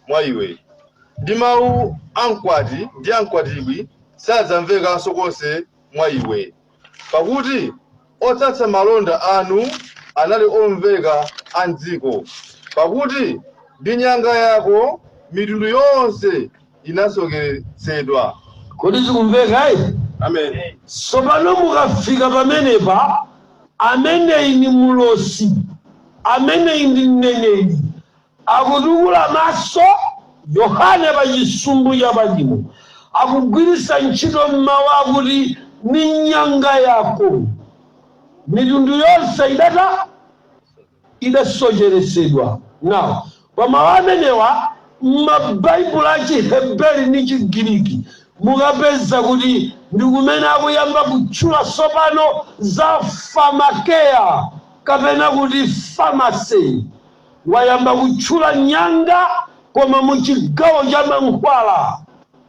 mwa iwe, ndi mawu a mkwati ndi a mkwatibwi sadzamvekanso konse mwa iwe, pakuti otsatsa malonda anu anali omveka a m'dziko, pakuti ndi nyanga yako mitundu yonse inasokeretsedwa. Kodi zikumveka ayi? Amen. Tsopano mukafika pamenepa, ameneyi ni mulosi, ameneyi ndi mneneri akutukula maso Yohane pa chisumbu cha Patimo, akugwiritsa ntchito mawu akuti ni nyanga yako mitundu yonse idasocheretsedwa. Now, pa mawu amenewa m'mabaibulo a Chiheberi ndi Chigiriki mukapeza kuti ndi kumene akuyamba kutchula tsopano za pharmakeia kapena kuti pharmacy. Wayamba kutchula nyanga koma mu chigawo cha mankhwala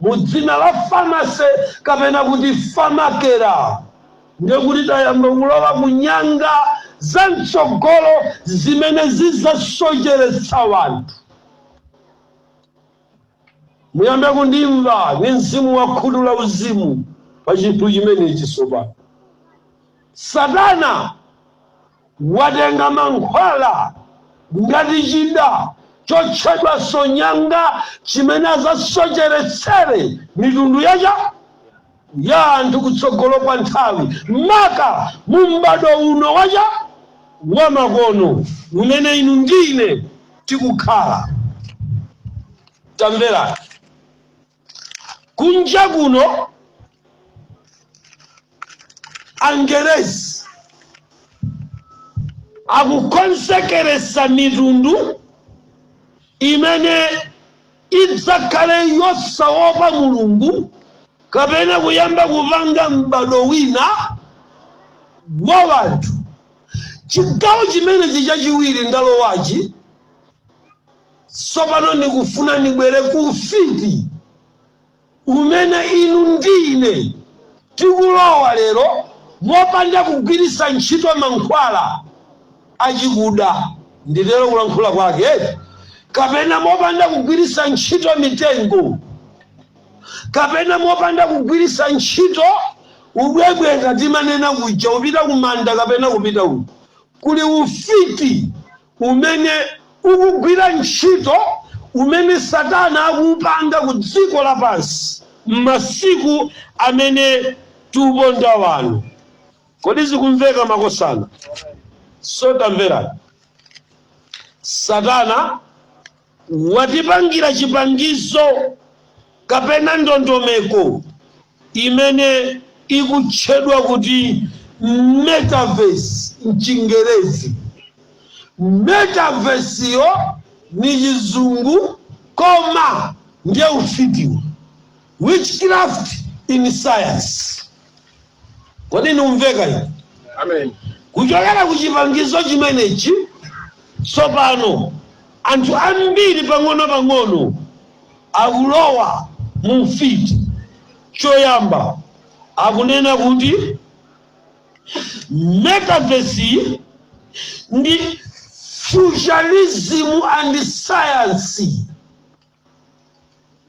mu dzina la pharmacy kapena kuti pharmakeia, ndekuti tayamba kulowa ku nyanga za mtsogolo zimene zidzasocheretsa wanthu. Muyambe kundimva ni mzimu wa khutu la uzimu pa chinthu chimenechi. Tsopano Satana watenga mankhwala ngati chida chotchedwa sonyanga chimene azasocheretsere mitundu yacha ya anthu kutsogolo kwa nthawi, maka mu m'bado uno wacha wamakono umene inu ndine tikukhala. Tamverani, kunja kuno Angerezi akukonzekeresa mitundu imene idzakhale yosaopa Mulungu kapena kuyamba kupanga m'bado wina wa wanthu. Chigawo chimenechi chachiwiri ndalowachi, tsopano ndikufuna ndibwere ku ufiti umene inu ndine tikulowa lero mopanda kugwiritsa ntchito mankhwala achikuda, nditero kulankhula kwake, kapena mopanda kugwiritsa ntchito mitengo, kapena mopanda kugwiritsa ntchito ubwebweka timanena kuja upita kumanda kapena kupita uku. Kuli ufiti umene ukugwira ntchito umene Satana akuupanga ku dziko lapansi m'masiku amene tikuponda wano. Kodi zikumveka, makosana? So tamverani, Satana watipangira chipangizo kapena ndondomeko imene ikutchedwa kuti metaverse mchingerezi. Metaverse yo ni Chizungu koma ndiye ufitiwo, witchcraft in science. Kodi niumveka iyi? Amen. Kuchokera ku chipangizo chimenechi, tsopano anthu ambiri pang'ono-pang'ono akulowa mu ufiti. Choyamba akunena kuti metaverse ndi futurism and science,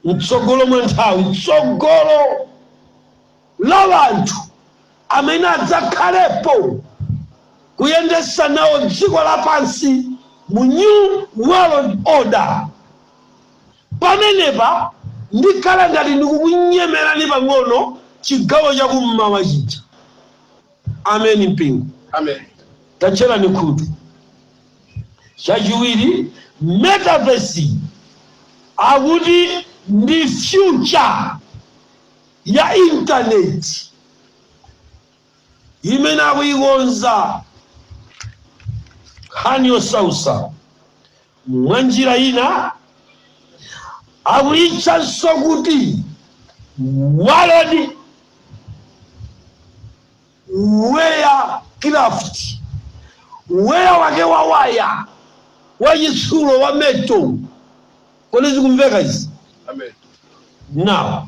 mtsogolo mwa nthawi, tsogolo la wanthu amene adzakhalepo kuyendesa nawo dziko lapansi mu new world order. Pamenepa ndikhala ngati ndikukunyemerani pang'ono chigawo chakummawa chija. Ameni, mpingo? Amen. Tatcherani khutu. Chachiwiri, metaverse akuti ndi future ya intaneti imene akuikonza, nkhani yosausa. Mwa njira ina akuyitchanso kuti world wirecraft, wire wake wa waya wachitsulo wa metal. Kodi zikumveka izi? Amen. Now,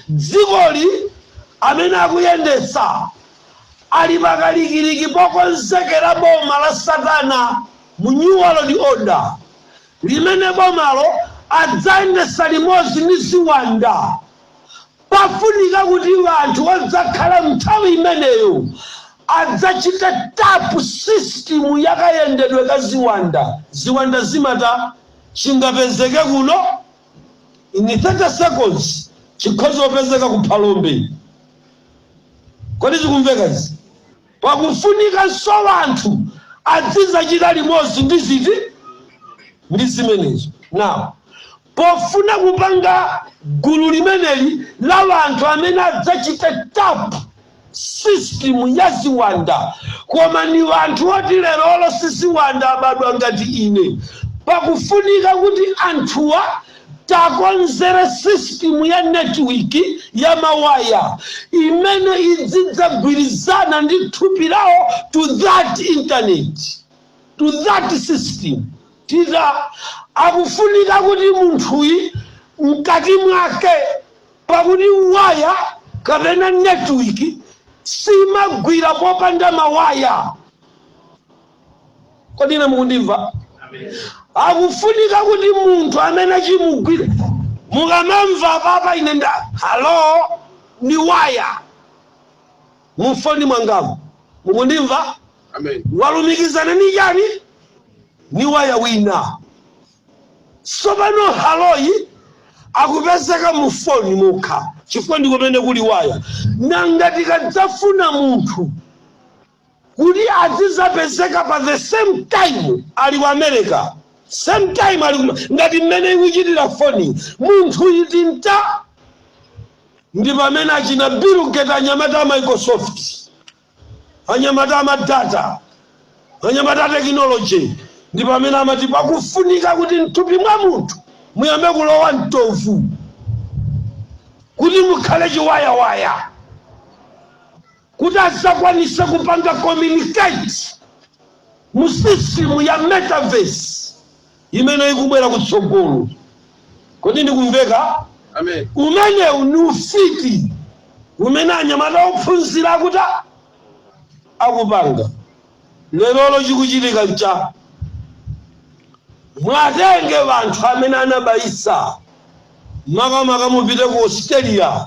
dzikoli amene akuyendetsa ali pakalikiliki pokonzekera boma la Satana mu new world order, limene bomalo Adzayendesa limodzi ndi ziwanda. Pafunika kuti anthu odzakhala nthawi imeneyo adzachita tap system yakayendedwe ka ziwanda. Ziwanda zimata chingapezeke kuno in 30 seconds, chikhoza kupezeka ku Phalombe. Kodi zikumveka izi? Pakufunikanso anthu adzidzachita limodzi ndi ziti, ndi zimenezo. Now, pofuna kupanga gulu limeneli la anthu amene adzachita tap system ya ziwanda, koma ni anthu oti lerolo si ziwanda, abadwa ngati ine, pakufunika kuti anthuwa takonzere system ya network ya mawaya imene idzidzagwirizana ndi thupi lawo to that internet, to that system. Tita akufunika kuti munthuyi mkati mwake, pakuti waya kapena network simagwira popanda mawaya. Kodi ine mukundimva? Akufunika kuti munthu amene achimugwire, mukamamva papa ine nda "Hello", ni waya mufoni mwangamo. Mukundimva? Amen. Walumikizana ni chani? Ni waya wina. Tsopano "hello" yi akupezeka mu foni mokha chifukwa ndi kumene kuli waya. Nanga tikadzafuna munthu kuti azidzapezeka pa the same time ali ku America, same time ali ngati mmene ikuchitira foni, munthu iti nta ndi pamene achina Bill Gates, anyamata a Microsoft, anyamata ama data, anyamata a technology, ndi pamene amati pakufunika kuti mthupi mwa munthu muyambe kulowa mtovu kuti mukhale chiwayawaya, kuti adzakwanise kupanga communicate mu system ya metaverse imene ikubwera kutsogolo. Kodi ndikumveka? Amen. Umenewu ni ufiti umene anyamata ophunzira akuti akupanga lerolo. Chikuchitika ncha mwatenge anthu amene anabayisa, makamaka mupite ku Australia,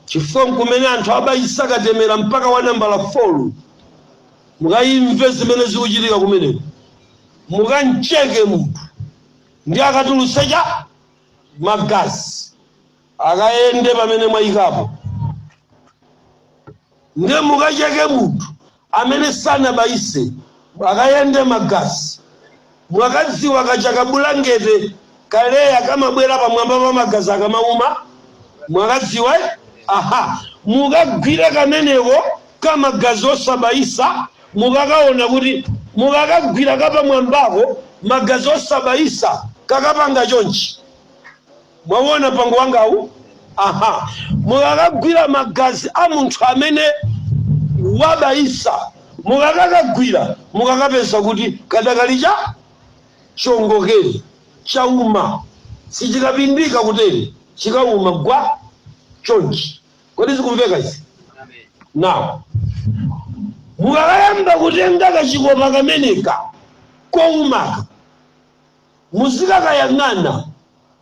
chifukwa nkumene anthu abayisa katemera mpaka wa nambala 4. Mukayimve zimene zikuchitika kumeneko. Mukancheke munthu ndi akatulutse cha magazi, akayende pamene mwayikapo. Ndiye mukacheke munthu amene sanabayise, akayende magazi. Mwakadziwa kacha kabulangete kaleya kamabwera pamwamba pa magazi akamauma? Mwakadziwa, eh? Aha, mukagwire kameneko kamagazi osabayisa, mukakaona kuti mukakagwira kapamwambako magazi osabayisa kakapanga chonchi. Mwaona pango wangawu? Aha, mukakagwira magazi a munthu amene wabayisa, mukakakagwira, mukakapeza kuti kadakali cha chongokere, chauma, sichikapindika kutere, chikauma gwa chonchi. Kodi zikumveka izi? Now, mukakayamba kutenga kachikopa kameneka koumaka, muzikakayang'ana,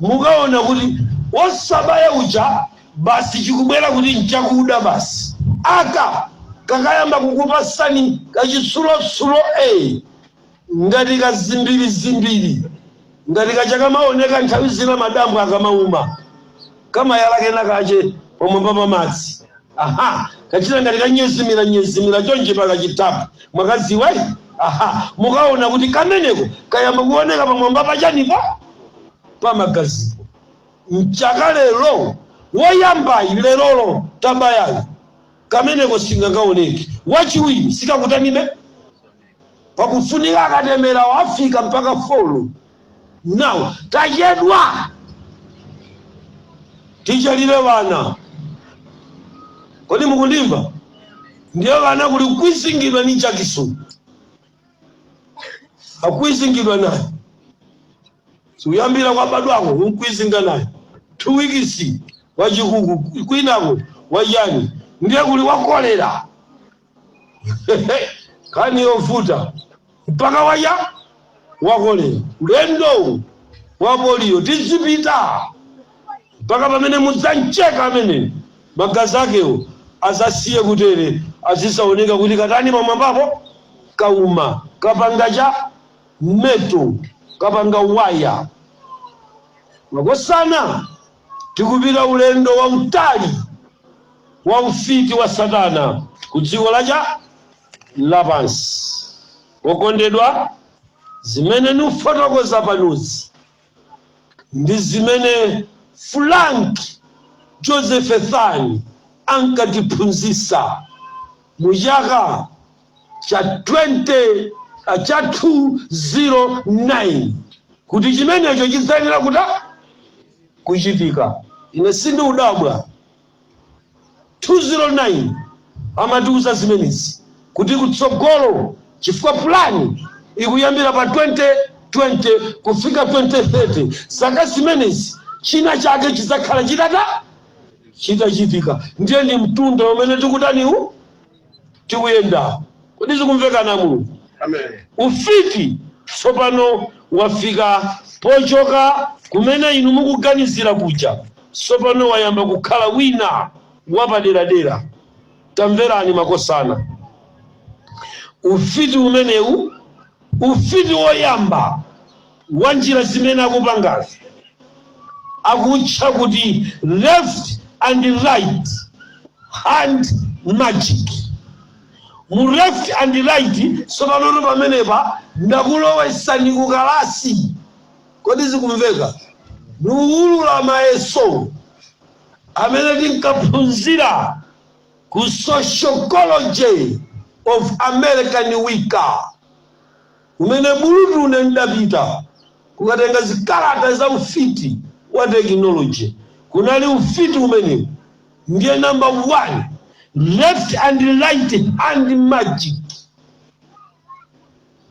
mukaona kuti wosabaya uja basi chikubwera kuti nchakuda basi. Aka kakayamba kukupasani kachitsulotsulo a ngati kazimbirizimbiri, ngati kachakamaoneka nthawi zina madambo akamauma, kamayala kena kache pamwamba pamadzi. Aha, kachita ngati kanyezimira nyezimira chonchi pakachitapu. Mwakaziwa? Aha, mukaona kuti kameneko kayamba kuoneka pamwamba pachanipo, pamagazipo. Mchaka lero woyambayi, lerolo tabayayo, kameneko singakaoneke. Wachiwiri sikakutanibe. Pakufunika akatemera wafika mpaka four. Now tachedwa, tichalire vana. Kodi mukundimva? Ndiye vana kuli kwizingidwa ni jakisoni, akwizingidwa naye sikuyambira kwa badwako, unkwizinga naye 2 weeks, wachikuku kwinako, wachani. Ndiye kuli wakolera, kani yovuta mpaka wacha wakolera ulendowu. Wa poliyo tizipita mpaka pamene mudzamcheka amene magazi akewo azasiye kutere, azisaoneka kuti katani pamwambapo kauma, kapanga cha metal, kapanga waya. Makosana, tikupita ulendo wautali wa ufiti wa satana ku dziko lacha lapansi. Okondedwa, zimene niufotokoza panozi ndi zimene Frank Joseph Thani ankatiphunzitsa mu chaka cha 20 cha 209 kuti chimenecho chidzayenera kuta kuchitika. Ine sindiudabwa. 209 amatiuza zimenezi kuti kutsogolo, chifukwa plan ikuyambira pa 2020 kufika 2030, zaka zimenezi china chake chidzakhala chitata chitachitika. Ndiye ndi mtunda umene tikutaniwu, tikuyenda. Kodi zikumvekana, Mulungu? Amen. Ufiti tsopano wafika pochoka kumene inu mukuganizira kuja, tsopano wayamba kukhala wina wapaderadera. Tamverani makosana, ufiti umenewu, ufiti woyamba wa njira zimene akupangazi, akutcha kuti left and right hand magic. Mu left and right, tsopanotu pamenepa ndakulowesani kukalasi. Kodi zikumveka? Niuwulula mayeso amene tinkaphunzira ku Sociology of American Wicca, kumene bulutune ndapita kukatenga zikalata za ufiti wa technology. Kunali ufiti umenewu. Ndiye number one, left and right hand magic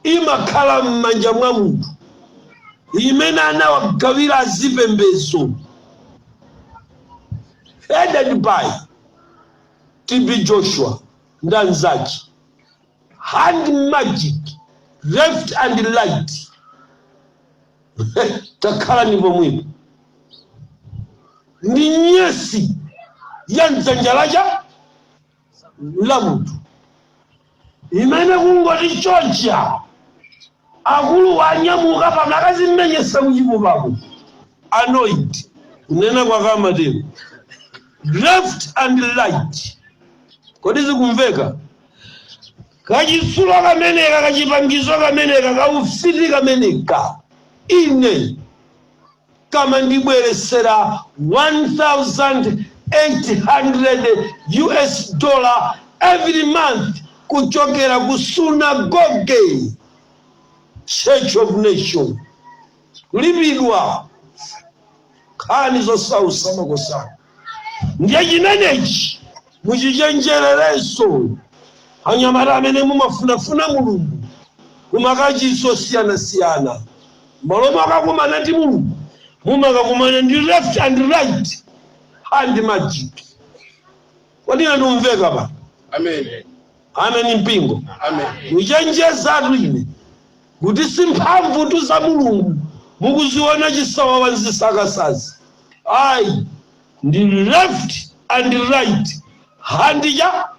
imakhala m'manja mwa munthu, imene anawagawira azipembedzo headed by TB Joshua ndi anzake. Hand magic, left and right. Takhala ni pomwepo, ndi nyesi ya mdzanja lacha la munthu imene kungoti choncha akulu wanyamuka pano akazimenyesa kuchipupako, anoint kunena kwakamatero, left and right. Kodi zikumveka? Kachitsulo kameneka, kachipangizo kameneka, kaufiti kameneka, ine kamandibweresera 1800 US dollar every month kuchokera ku Synagogue Church of Nation, kulipidwa. Nkhani zosausa, makosana. Ndiye chimenechi muchichenjererenso, anyamata amene mumafunafuna Mulungu kumakachisi osiyanasiyana. Malo makakumana ndi Mulungu, mumakakumana ndi left and right hand magic. Kodi ndimveka pa? Amen. Amen, mpingo. Amen. Muchenjezatu ine kuti si mphamvu tu za Mulungu mukuziona chisawawa, nzisakasazi, ayi, ndi left and right hand ya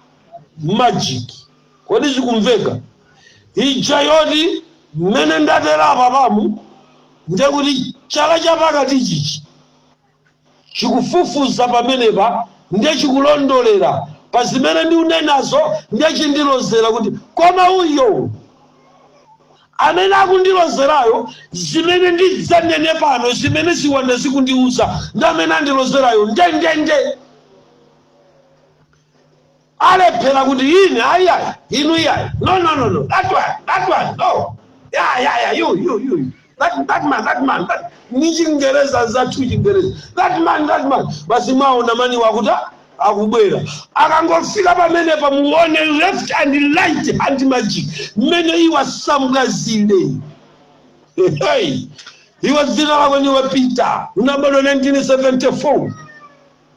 magic. Kodi zikumveka? Ija yoti mmene ndatera pamu, ndekuti chala chapakati chichi chikufufuza pamenepa, ndiye chikulondolera pa zimene ndikunenazo, ndiye chindilozera kuti koma uyo amene akundilozerayo, zimene ndidzanene pano, zimene ziwanda zikundiuza, ndi amene andilozerayo ndendende. Alephera kuti ine ayiayi, inu iyayi, no, no, no, no, that one, that one, no, yeah, you, you, you, that man, that man, that ni Chingereza zathu, Chingereza, that man, that man. Basi, mwaona mani wakuta akubwera. Akangofika pamenepa, muone left and right hand magic mmene iwasambwazile. Hey, iwe dzina lako niwe Peter, unabadwa 1974,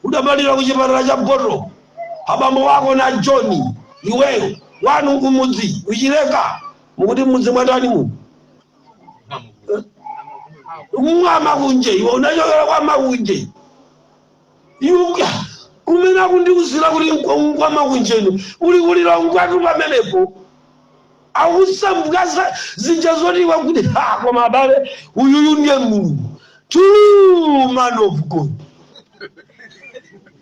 udabalira ku chipatala cha Boto, abambo wako na John, iweyo wanu kumudzi uchileka. Mukuti mudzi mwatani mu? Mwa makunje iwe unachokera kwa makunje. Iwe kumene akundiuzira kuti kwa makunjeno uli kulilongwatu pamenepo akusambuka zinja zoti iwe kuti ha, koma abale, uyuyu ndiye Mulungu, true man of God.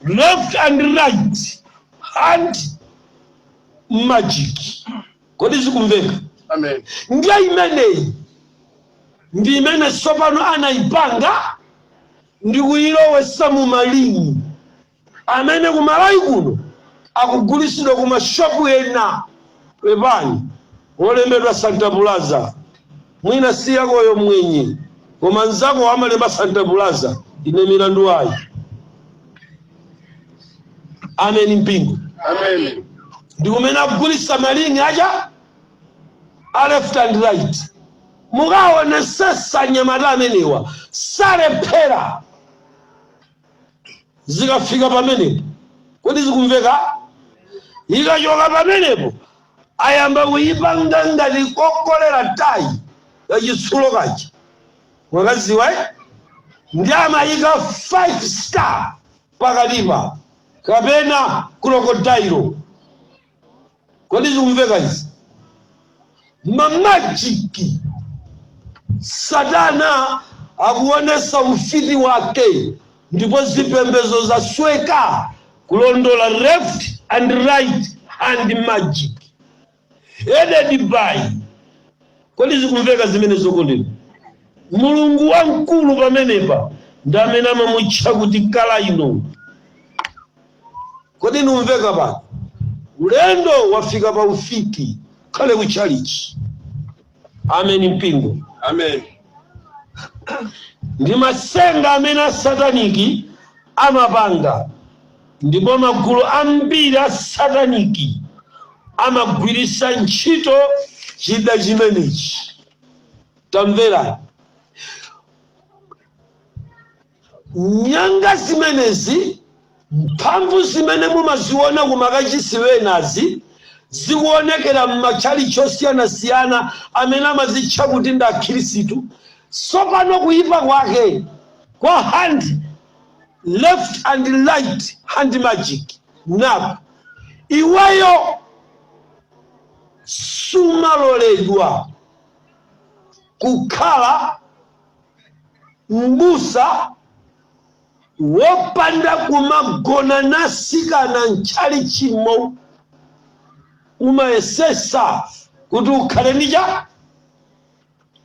Left and right hand magic. Kodi zikumveka? Amen. Ndiye imeneyi ndi imene tsopano anayipanga ndi kuyilowesa mu malingi amene kumalawi kuno akugulisidwa ku mashopu ena, pepani, wolembedwa Santa Plaza. Mwina si yakoyo mwenye, koma nzako amalemba Santa Plaza. Ine milandu ayi. Ameni mpingo. Amen. Ndi kumene akugulisa malingi aja a left and right. Mukaonesesa nyamata amenewa salephera zikafika pamenepo. Kodi zikumveka? Ikachoka pamenepo ayamba kuyipanga ngati kokolera tayi kachitsulo kaja, mwakaziwa, eh? Ndi amayika 5 star pakatipa kapena crocodile. Kodi zikumveka izi? Ma magic, Satana akuonesa ufiti wake, ndipo zipembezo zasweka kulondola left and right hand magic headed by. Kodi zikumveka zimene zokondedwa? Mulungu wamkulu pamenepa ndi amene amamutcha kuti Kalaino. Kodi numveka pano? Ulendo wafika pa ufiti khale kutchalichi. Ameni mpingo. Amen. Ndi masenga amene asataniki amapanga, ndipo magulu ambiri a sataniki amagwirisa ntchito chida chimenechi. Tamverani, nyanga zimenezi, mphamvu zimene mumaziona kumakachisi wenazi zikuonekera m'matchalichi osiyanasiyana amene amazitcha kuti ndi akhirisitu. Tsopano kuyipa kwake kwa hand left and right hand magic nap, iweyo sumaloledwa kukhala mbusa wopanda kumagona nasikana mtchalichimo. Umayesesa kuti ukhale ndi cha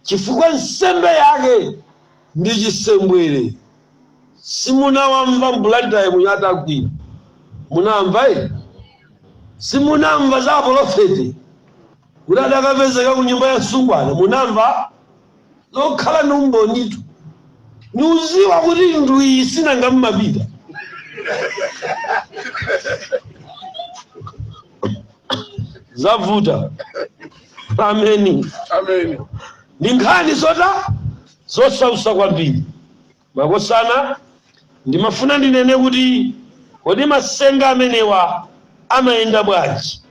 chifukwa nsembe yake ndi chisembwere. Simunawamva mBlantyre munyatagwira? Munamva ii? Simunamva za aprofeti kuti adakapezeka ku nyumba ya msungwana? Munamva zokhala ni umbonitu, niuziwa kuti ndwi sinanga mmapita zavuta. Ameni. Amen. Ndi nkhani zota zosausa kwambiri, makosana. Ndimafuna ndinene kuti kodi masenga amenewa amayenda bwanji?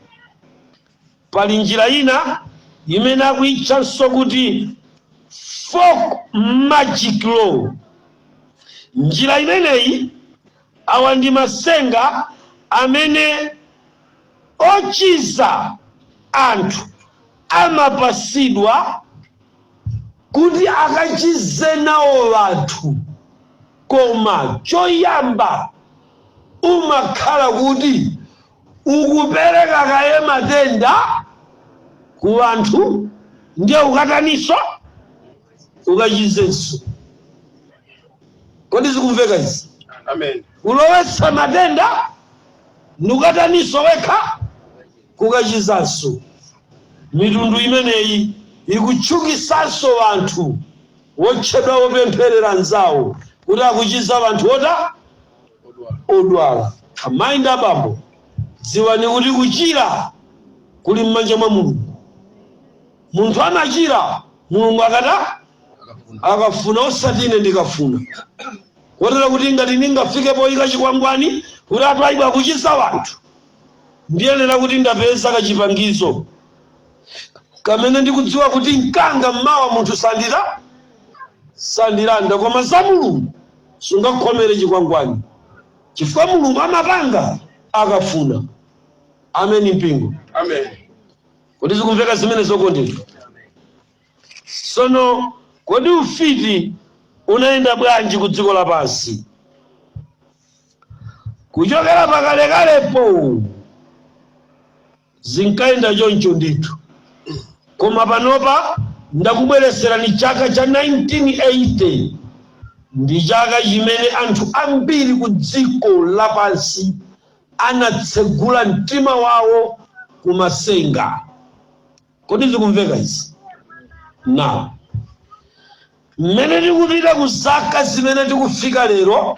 Pali njira ina imene akuyitchanso kuti folk magic law. Njira imeneyi, awa ndi masenga amene ochiza anthu amapasidwa kuti akachize nawo anthu, koma choyamba umakhala kuti ukupereka kaye matenda ku anthu, ndiye ukataniso ukachizenso. Kodi zikumveka izi? Amen. Kulowetsa matenda ndikukataniso wekha kukachizanso. Mitundu imeneyi ikutchukisanso anthu wotchedwa wopempherera anzawo kuti akuchiza anthu ota odwala. Amayi ndi abambo, dziwani kuti kuchira kuli m'manja mwa Mulungu. Munthu amachira Mulungu akata akafuna, osati ine ndikafuna. Kotero kuti ngati ndingafike poyika chikwangwani kuti atwaibwa akuchiza wanthu, ndiyenera kuti ndapeza kachipangizo kamene ndikudziwa kuti mkanga mmawa munthu sandita. Sandilanda, koma za Mulungu sungakhomere chikwangwani, chifukwa Mulungu amapanga akafuna. Ameni, mpingo? Amen. Kodi zikumveka zimene, zokondedwa? Sono kodi ufiti unayenda bwanji ku dziko lapansi kuchokera pakalekalepo? Zinkayenda choncho ndithu, koma panopa ndakubwereserani chaka cha 1980. Ndi chaka chimene anthu ambiri ku dziko lapansi anatsegula mtima wawo kumasenga. Kodi zikumveka izi? Na mmene tikupita ku zaka zimene tikufika lero,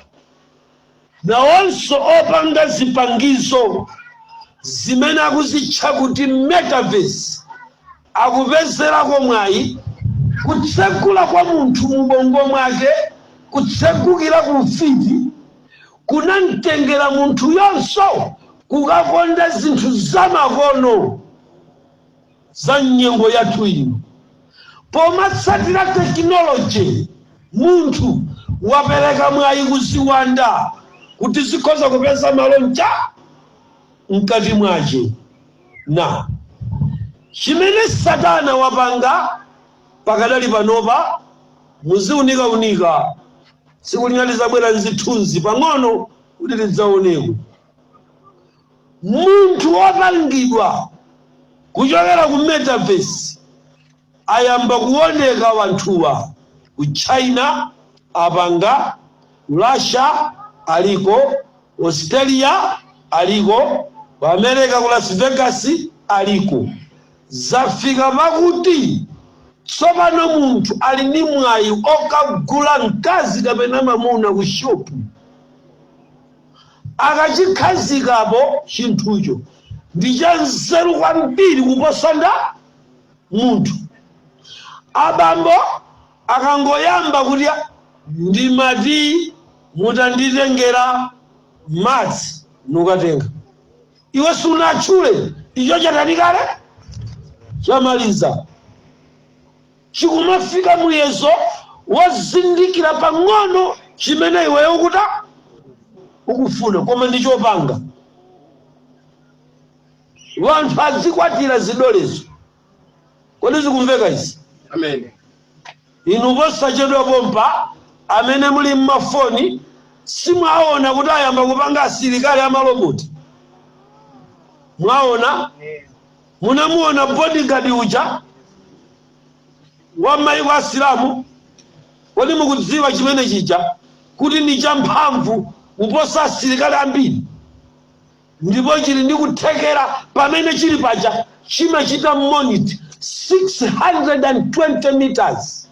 nawonso opanga zipangizo zimene akuzitcha kuti metaverse akupezerako mwayi kutsegula kwa munthu mubongo mwake. Kutsegukira ku ufiti kunamtengera munthu yonso kukakonda zinthu zamakono za nyengo yathu ino. Pomatsatira technology, munthu wapereka mwayi kuziwanda kuti zikhoza kupeza malo ncha mkati mwace. Na chimene Satana wapanga pakadali panopa, muziunikaunika, tsiku lina lizabwera nzithunzi pang'ono kuti lidzaoneko munthu wopangidwa kuchokera ku metaverse. Ayamba kuoneka wanthuwa ku China, apanga Russia, aliko Australia, aliko ku America, ku Las Vegas aliko. Zafika pakuti tsopano munthu ali ndi mwayi okagula mkazi kapena mamuna ku shop, akachikhazikapo chinthucho ndi cha nzeru kwambiri kuposa nda munthu. Abambo akangoyamba kuti, "Ndimati mutanditengera madzi," nukatenga. Iwe sunatchule, icho chatani kale? Chamaliza. Chikumafika muyezo wozindikira pang'ono chimene iweyo ukuta ukufuna, koma ndi chopanga. Wanthu azikwatira zidolezo. Kodi zikumveka izi? Amen. Inu posachedwa pompa, amene muli mmafoni, simwaona kuti ayamba kupanga asilikali amaloboti? Mwaona? Munamuona bodyguard uja wa maiko Asilamu? Kodi mukudziwa chimene chija kuti ndi champhamvu kuposa asilikali ambiri, ndipo chili ndi kuthekera pamene chili paja chimachita monitor 620 meters,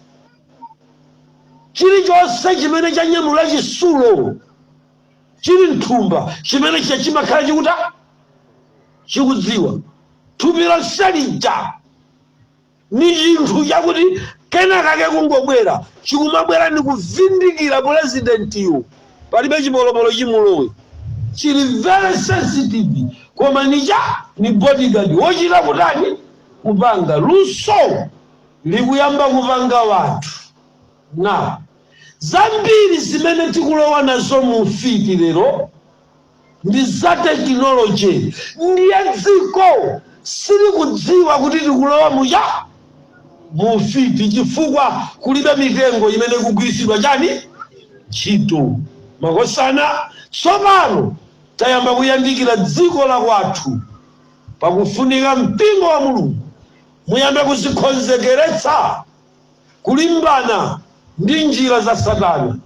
chilichonse chimene chanyamula chisulo chili mthumba, chimene chija chimakhala chikuta chikudziwa thupi lonse lija? Ni chinthu chakuti kenakake kungobwera, chikumabwera ni kuvindikira purezidentiyo, palibe chipolopolo chimulowe. Chili very sensitive, koma nicha ni bodyguard wochita kutani? Kupanga. Luso likuyamba kupanga wanthu. Na zambiri zimene tikulowa nazo mu ufiti lero ndi za technology. Ndiye dziko silikudziwa kuti tikulowa mucha mu ufiti, chifukwa kulibe mitengo imene ikugwiritsidwa chani ntchito. Makosana, tsopano tayamba kuyandikira dziko la kwathu. Pakufunika mpingo wa Mulungu muyambe kuzikonzekeretsa kulimbana ndi njira za Satana.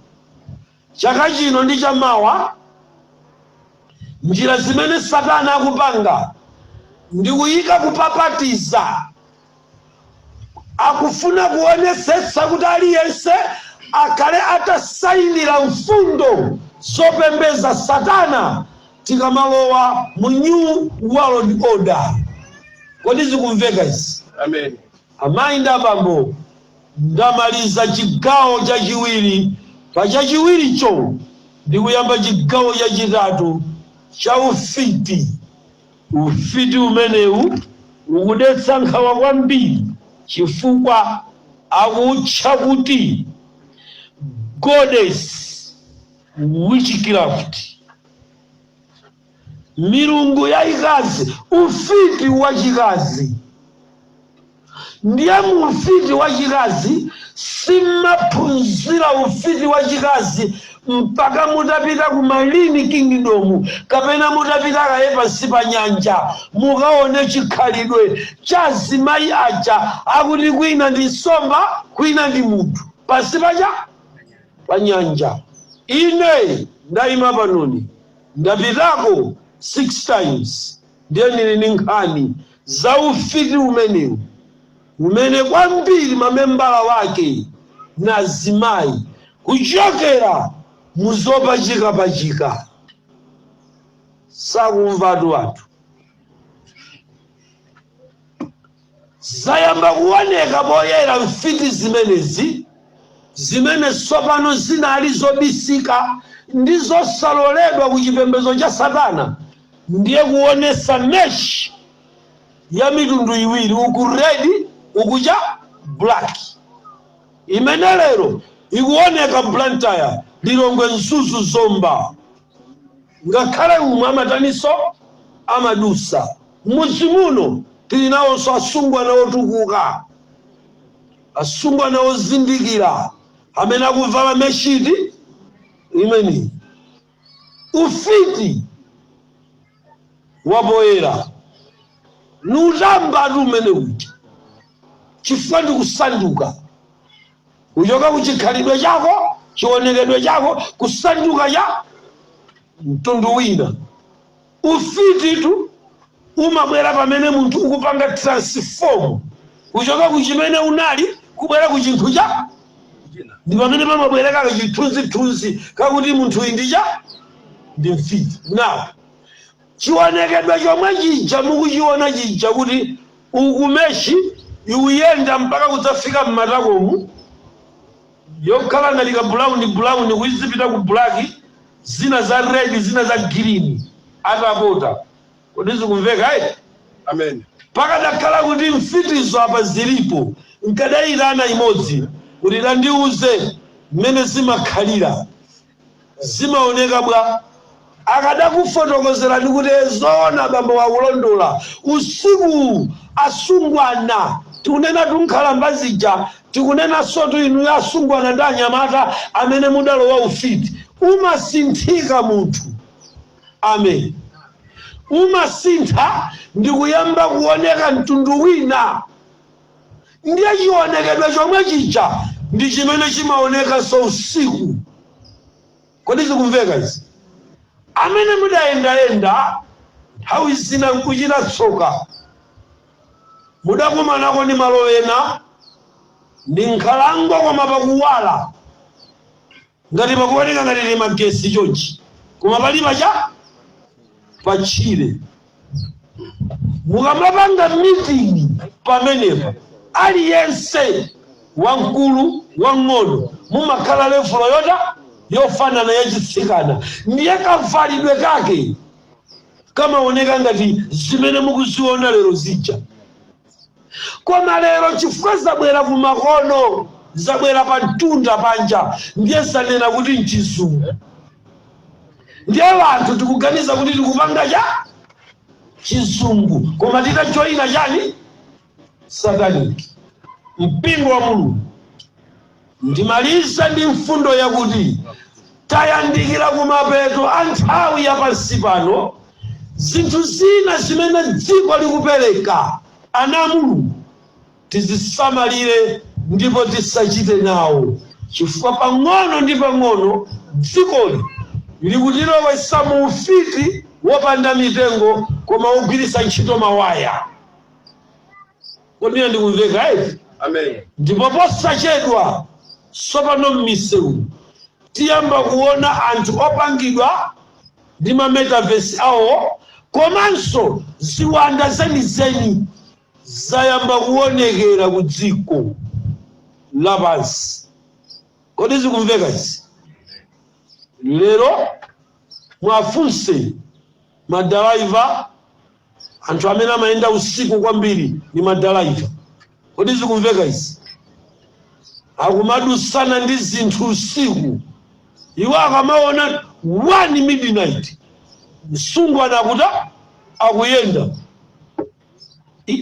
Chaka chino ndi chamawa, njira zimene Satana akupanga ndi kuyika kupapatiza. Akufuna kuonetsetsa kuti aliyense akhale atasayinira mfundo zopembeza Satana tikamalowa mu New World Order. Kodi zikumveka izi? Amen. Amayi ndi abambo, ndamaliza chigawo chachiwiri. Pa chachiwiricho ndikuyamba chigawo chachitatu cha ufiti. Ufiti umenewu ukudetsa nkhawa kwambiri, chifukwa akutcha kuti Goddess witchcraft, milungu yayikazi, ufiti wachikazi. Ndiye mu ufiti wachikazi simmaphunzira ufiti wachikazi mpaka mutapita ku Marine Kingdom kapena mutapita kaye pansi pa nyanja, mukaone chikhalidwe cha azimayi aja akuti kwina ndi nsomba, kwina ndi munthu, pansi pacha pa nyanja. Ine ndayima panoni, ndapitako 6 times. Ndiye ndili ndi nkhani za ufiti umenewu, umene kwambiri mamembala wake na azimayi kuchokera muzopachikapachika. Sakumvatu anthu. Zayamba kuoneka poyera mfiti zimenezi, zimene tsopano zinali zobisika ndi zosaloledwa ku chipembedzo cha Satana. Ndiye kuonesa mesh ya mitundu iwiri, uku red, uku cha black, imene lero ikuoneka Blantyre, Lilongwe, Mzuzu, Zomba, ngakhale umwe amataniso amadusa mudzi muno. Tili nawonso asungwana otukuka, asungwana ozindikira amene akuvala meshiti imeneyi. Ufiti wapoyera nutambatu umene uja, chifukwa ndikusanduka kuchoka kuchikhalidwe chako, chionekedwe chako, kusanduka cha mtundu wina. Ufititu umabwera pamene munthu ukupanga transform kuchoka kuchimene unali kubwera ku chinthu cha, ndi pamene pamabwereka kachithunzithunzi kakuti munthu uyu ndi cha, ndi mfiti. Now, chionekedwe chomwe chija mukuchiona chija, kuti uku meshi ikuyenda mpaka kudzafika mmatakomu, yokhala ngati ka brown brown kuyizipita ku black, zina za red, zina za green atapota. Kodi zikumveka eti? Amen. Pakadakhala kuti mfitizo apa zilipo, nkadayitana imodzi kuti tandiuze mmene zimakhalira, zimaoneka bwa. Akadakufotokozerani kuti zoona, bambo wakulondola. Usiku asungwana, tikunena tunkhalamba zija, tikunenanso tu inu asungwana ndi anyamata amene mudalowa ufiti, umasinthika munthu. Amen. Umasintha ndi kuyamba kuoneka mtundu wina. Ndiye chionekedwe chomwe chija ndi chimene chimaonekanso usiku. Kodi zikumveka izi? Amene mudayendayenda nthawi zina nkuchita tsoka, mudakumanako ndi malo ena, ndi nkhalango koma pakuwala, ngati pakuoneka ngati ndi magesi chonchi, koma pali pacha patchire. Mukamapanga meeting pamenepo, aliyense, wamkulu, wang'ono, mumakhala level yota yofanana yachitsikana. Ndiye kavalidwe kake kamaoneka ngati zimene mukuziona lero zija. Koma lero chifukwa zabwera kumakono, zabwera pa mtunda panja, ndiye zanena kuti mchizungu. Ndiye anthu tikuganiza kuti tikupanga cha chizungu, koma titajoyina chani? Satanic. Mpingo wa Mulungu, ndimaliza ndi mfundo yakuti tayandikira kumapeto a nthawi ya pansi pano. Zinthu zina zimene dziko likupereka, ana a Mulungu, tizisamalire ndipo tisachite nawo, chifukwa pang'ono ndi pang'ono dzikoli likutilowetsa mu ufiti wopanda mitengo koma wogwiritsa ntchito mawaya. Kodi ndikumveka eti? Amen. Ndipo posachedwa tsopano m'misewu tiyamba kuona anthu opangidwa ndi ma metaverse awo, komanso ziwanda zenizeni zayamba kuonekera ku dziko lapansi. Kodi zikumveka izi? Lero mwafunse madalaiva, anthu amene amayenda usiku kwambiri ndi madalaiva. Kodi zikumveka izi? Akumadusana ndi zinthu usiku. Iwo akamaona 1 midnight msungwana akuta akuyenda,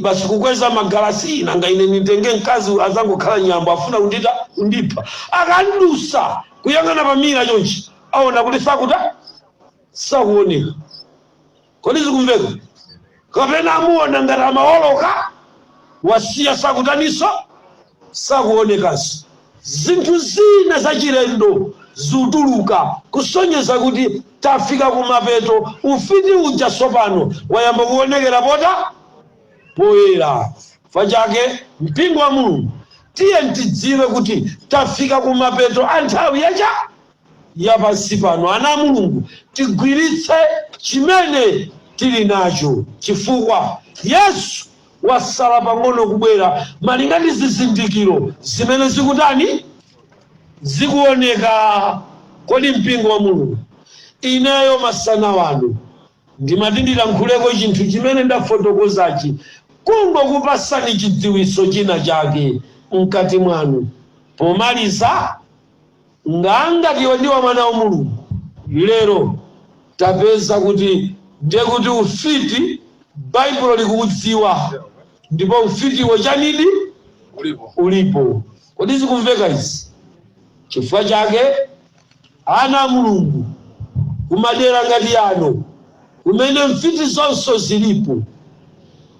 basi kukweza magalasi, nanga ine nitenge mkazi azangokhala nyambo, afuna kundita kundipha. Akandusa kuyang'ana pa mirror chonchi, aona kuti sakuta sakuoneka. Kodi zikumveka? Kapena amuona ngati amawoloka, wasiya, sakutaniso, sakuonekanso. Zinthu zina zachilendo zikutuluka kusonyeza kuti tafika kumapeto. Ufiti uja sopano wayamba kuonekera pota poyera. Pachake mpingo wa Mulungu, tiye tidziwe kuti tafika kumapeto a nthawi yacha yapansi pano. Ana a Mulungu, tigwiritse chimene tili nacho, chifukwa Yesu wasala pang'ono kubwera, malinga ndi zizindikiro zimene zikutani, zikuoneka. Kodi mpingo wa Mulungu, ineyo masana wano ndimati ndilankhuleko chinthu chimene ndafotokozachi, kungokupasani chidziwitso china chake mkati mwanu. Pomaliza, ngati iwe ndiwa mwana wa Mulungu, lero tapeza kuti ndiye kuti ufiti Baibulo likuudziwa, ndipo ufitiwo chanidi ulipo. Ulipo. Kodi zikumveka izi? Chifukwa chake ana a Mulungu, kumadera ngati ano kumene mfiti zonse zilipo,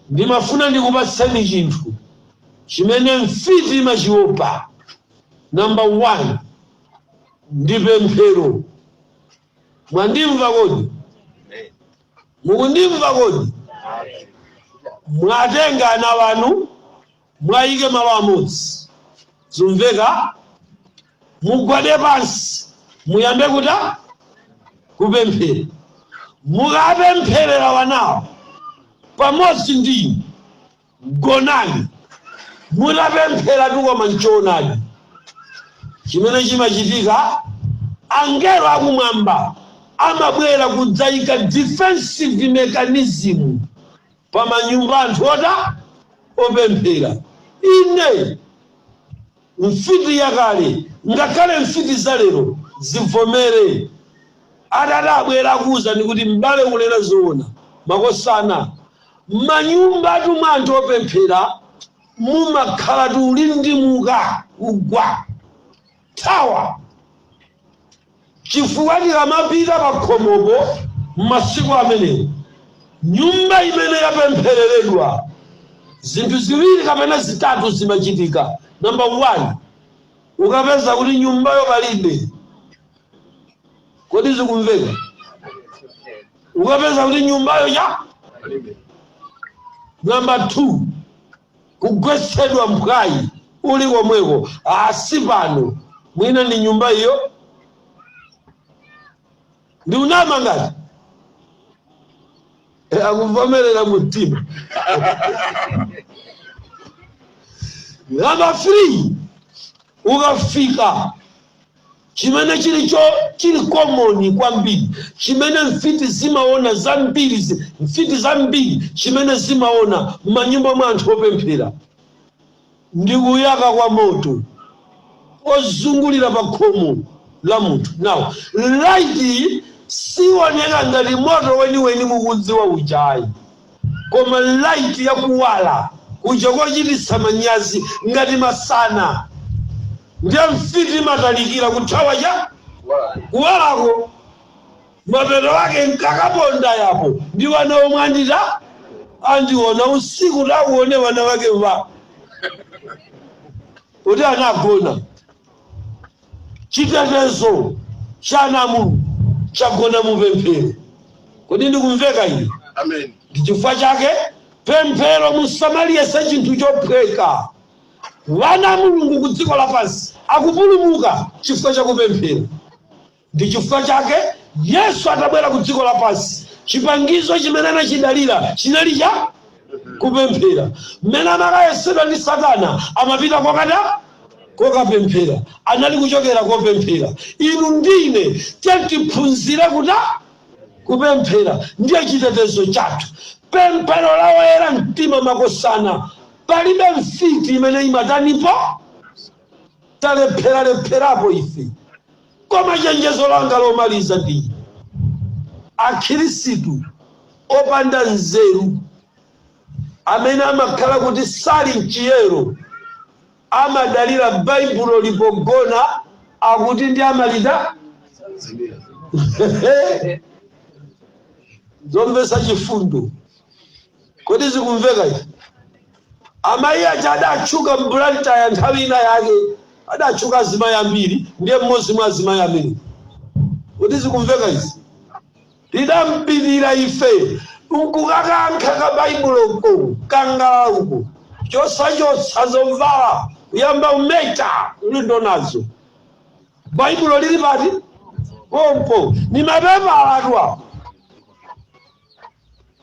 ndimafuna ndikupatseni chinthu chimene mfiti imachiopa. Number 1 ndi pemphero. Mwandimva kodi? Mukundimva kodi? Mwatenga ana wanu, mwayike malo amodzi, zumveka, mugwade pansi, muyambe kuta kupemphera. Mukapempherera wanawo pamodzi ndi inu, gonani mutapemphera tukoma nchoonadi. Chimene chimachitika, angelo akumwamba amabwera kudzayika defensive mechanism pa manyumba anthu ota opemphera. Ine mfiti yakale, ngakhale mfiti za lero zivomere, atati abwera akuwuzani kuti, "M'bale, kunena zoona, makosana, manyumba atumwa anthu opemphera mumakhala tulindimuka kugwa thawa," chifukwa tikamapita pa khomopo m'masiku amenewo, nyumba imene yapemphereredwa, zinthu ziwiri kapena zitatu zimachitika. Number 1, ukapeza kuti nyumbayo palibe. Kodi zikumveka? Ukapeza kuti nyumbayo cha palibe. Number 2, kugwetsedwa mphwayi uli komweko, asi pano mwina ndi nyumba iyo ndi unama ngati. Akuvomerera mtima. Number 3, ukafika chimene chilicho chili common kwambiri, chimene mfiti zimaona zambiri, mfiti zambiri chimene zimaona m'manyumba mwa anthu opemphera ndi kuyaka kwa moto ozungulira pa khomo la munthu. Now, light sioneka ngati moto weniweni mukudziwa ujayi, koma light yakuwala kuja kochititsa manyazi ngati masana. Ndiye mfiti imatalikira kuthawa cha kuwalako. Mapeto ake nkakaponda yapo ndi wana omwe andita andiona usiku, takuone wana wake va kuti anagona. Chitetezo cha ana Mulungu chagona mupemphero. Kodi ndikumveka ine? Amen. Ndi chifukwa chake pemphero musamaliyese chinthu chophweka. Vana a Mulungu ku dziko lapansi akupulumuka chifukwa chakupemphera. Ndi chifukwa chake Yesu atabwera ku dziko lapansi, chipangizo chimene anachidalira chinali cha kupemphera. Mmene amakayesedwa ndi Satana, amapita kokata kokapemphera, anali kuchokera kopemphera. Inu ndine tiye tiphunzire kuta kupemphera, ndiye chitetezo chathu. Pemphero la woyera mtima, makosana, palibe mfiti imene imatanipo. Talepheralepherapo ife. Koma chenjezo langa lomaliza ndi akhirisitu opanda nzeru amene amakhala kuti sali mchiyero, amadalira Baibulo lipogona, akuti ndi amalita. Zomvetsa chifundo. Kodi zikumveka izi? Amayi aja adatchuka m'Blantyre nthawi ina yake, adatchuka azimayi ambiri, ndiye mmodzi mwa azimayi amene. Kodi zikumveka izi? Tidampitira ife nkukakankha kabaibuloko kangala uko, chosachotsa zovala, kuyamba umeta ulindo nazo. Baibulo lili pati pompo? Ni mapepala atwa.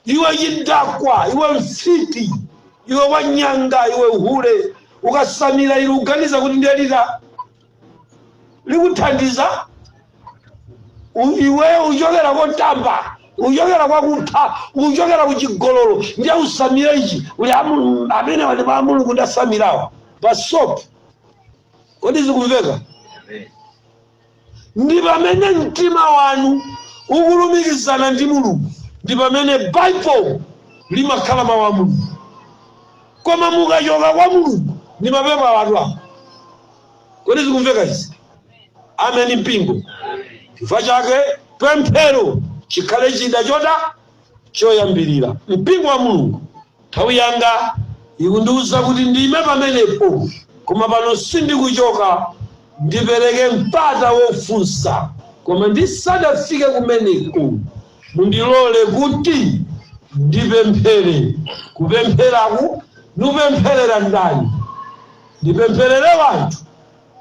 Iwe chidakwa, iwe mfiti, iwe wanyanga, iwe hule, ukasamira ili uganiza kuti ndiye lita likuthandiza. Iwe uchokera kotamba, uchokera kwakutha, uchokera kuchigololo, ndiye usamire ichi uli amene wali pa Mulungu ndasamirawa pa soap. Kodi zikumveka? Ndi pamene mtima wanu ukulumikizana ndi Mulungu, ndi pamene Baibulo limakhala mawu a Mulungu. Koma mukachoka kwa Mulungu, ndi mapepala athu. Kodi zikumveka izi? Ameni mpingo. Chifukwa chake pemphero chikhale chida chota choyambirira. Mpingo wa Mulungu, nthawi yanga ikundiwuza kuti ndime pamenepo, koma pano sindikuchoka, ndipereke mpata wofunsa. Koma ndisadafike kumeneko, mundilole kuti ndipemphere. Kupempheraku nupempherera ndani? Ndipempherere wanthu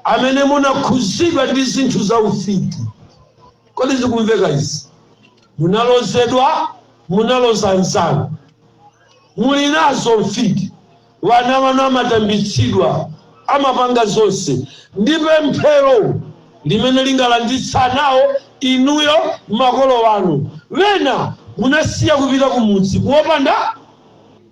amene munakhuzidwa ndi zinthu za ufiti. Kodi zikumveka izi? Munalozedwa, munaloza anzanu, muli nazo mfiti, vana vanu amatambitsidwa, amapanga zonse. Ndi pemphero limene lingalanditsa nawo inuyo makolo wanu. Wena munasiya kupita kumudzi kuopanda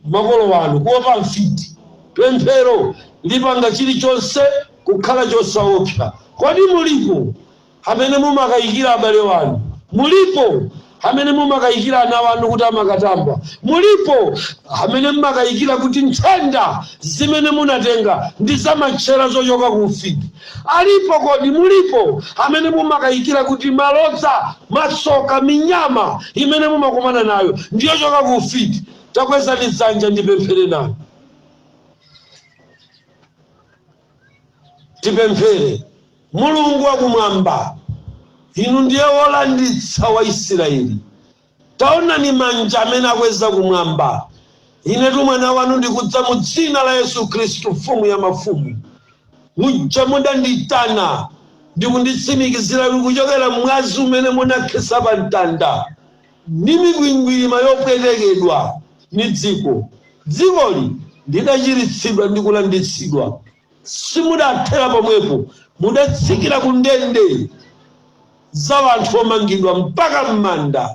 makolo wanu, kuopa mfiti. Pemphero lipanga chilichonse kukhala chosaopsa. Kodi mulipo amene mumakayikira abale wanu? Mulipo amene mumakayikira ana wanu kuti amakatamba? Mulipo amene mumakayikira kuti nthenda zimene munatenga ndi zamatchera zochoka ku ufiti? Alipo? Kodi mulipo amene mumakayikira kuti malodza, matsoka, minyama imene mumakumana nayo ndiyochoka ku ufiti? Takwezani dzanja ndipemphere nanu. Tipemphere. Mulungu wakumwamba, inu ndiye wolanditsa wa Israeli. Taonani manja amene akweza kumwamba. Inetu mwana wanu ndikudza mu dzina la Yesu Khristu, mfumu ya mafumu. Muja mudanditana ndikunditsimikizira kuchokera mwazi umene munakhetsa pa mtanda ndi mikwingwirima yopwetekedwa ni dziko, dzikoli lidachiritsidwa ndi kulanditsidwa. Simudathera pomwepo, mudatsikira ku ndende za anthu omangidwa mpaka m'manda,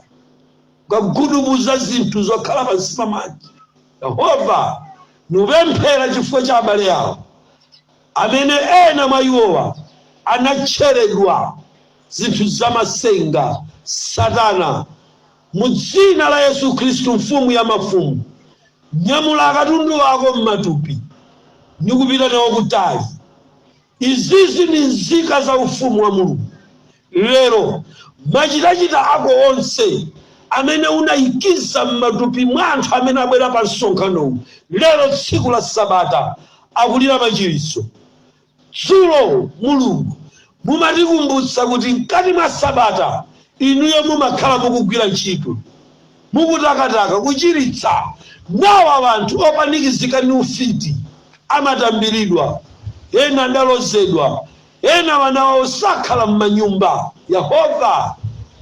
kukagudubuza zinthu zokhala pansi pa madzi. Yehova, nupemphera chifukwa cha abale awo amene ena mwa iwowa anatcheredwa zinthu zamasenga Satana. Mu dzina la Yesu Khristu, mfumu ya mafumu, nyamula akatundu ako m'matupi nikupita nawo kutali. Izizi ni nzika za ufumu wa Mulungu. Lero machitachita ako onse amene unayikiza m'matupi mwa anthu amene abwera pa msonkhanowu lero, tsiku la Sabata, akulira machiritso. Dzulo Mulungu mumatikumbutsa kuti mkati mwa sabata inuyo mumakhala mukugwira ntchito, mukutakataka kuchiritsa. Nawa anthu opanikizika ndi ufiti, amatambiridwa, ena adalozedwa, ena wana wawo sakhala m'manyumba. Yehova,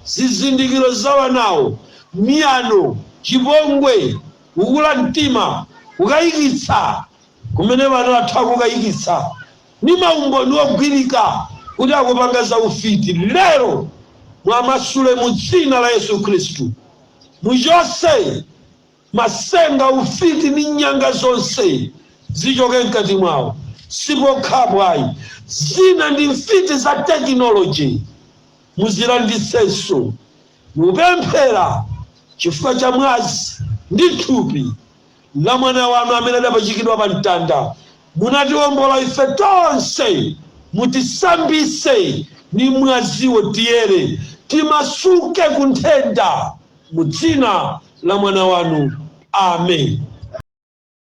zizindikiro za wanawo, miyano, chipongwe, kukula mtima, kukayikitsa kumene vana athu akukayikitsa ni maumboni ogwirika kuti akupanga za ufiti, lero mwamasule mu dzina la Yesu Khristu. Muchose masenga, ufiti ndi nyanga zonse zichoke mkati mwawo. Sipokhapo ayi, zina ndi mfiti za tekinoloji, muzilandisenso. Mupemphera chifukwa cha mwazi ndi thupi la mwana wanu amene adapachikidwa pa mtanda, munatiwombola ife tonse. Mutisambise ni mwaziwo, tiyere, timasuke ku nthenda, mu dzina la mwana wanu, amen.